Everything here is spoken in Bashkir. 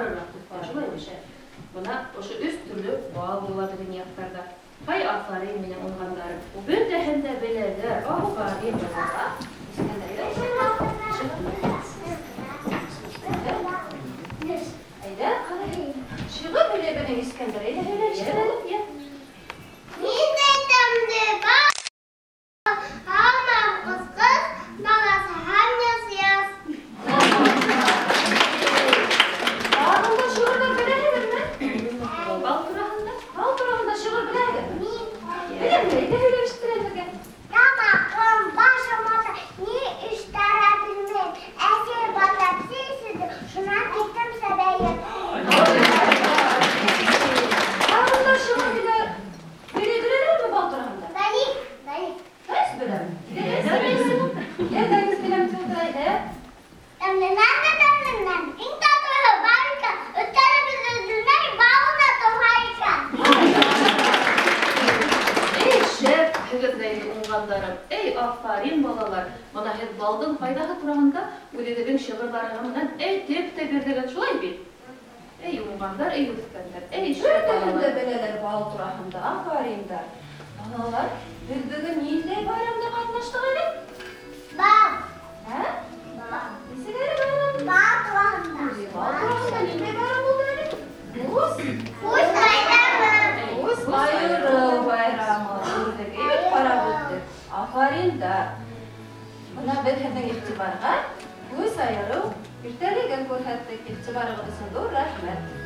Шулай эше. Бына ошо өс төрлө бал була беҙҙең яҡтарҙа. Һай, афарин минең уңғандарым. Бөтәһен дә беләләр. Афарин балалар. Әйҙә, ҡарай. Шиғыр һөйләй беҙҙең Искәндәр. Әйҙә, һөйлә, Искәндәр. Мин әйтәмде бал, һаман ҡысҡыс, баласы һәм яс-яс. Бағында шиғырҙар беләһегеҙме? Бал тураһында? Бал тураһында шиғыр беләһегеҙ? Мин Беләм, әйҙә һөйләп ишеттерәләргә. Тамағым, башым ата, ни эшләргә белмәйем. Әсәй батап сәй, шунан киттем сәбәйем. Бағында шиғыр белә беләләрме бал тураһында? Даник, Даник. Дәрес беләм. Йә, дәрес беләм тип ултыра, әйҙә. Тәмленән дә тәмленән, иң татлыһы бар икән. Өҫтәлебеҙ өҙөлмәй, балына тулһа икән. Эй, шәп, һеҙ ҙә инде уңғандарым. Эй, афарин, балалар. Бына һеҙ балдың файҙаһы тураһында үҙегеҙҙең шиғырҙарығыҙ менән әйтеп тә бирҙегеҙ, шулай бит? Эй, уңғандар, эй, үҫкәндәр. Эй, шәп Бөтәһен дә балалар. беләләр бал тураһында, афариндар. Балалар, беҙ бөгөн ниндәй байрамда ҡатнаштыҡ әле? Бал. Ә? Бал. Нисек әле байрам? Бал тураһында. Бал тураһында ниндәй байрам булды әле? Үҙ. Үҙ байрамы. Үҙ айырыу байрамы күрҙек, әйбәт ҡарап үттек. Афариндар. Бына беҙ һеҙҙең иғтибарға үҙ айырыу иртәлеген күрһәттек. Иғтибарығыҙ өсөн ҙур рәхмәт.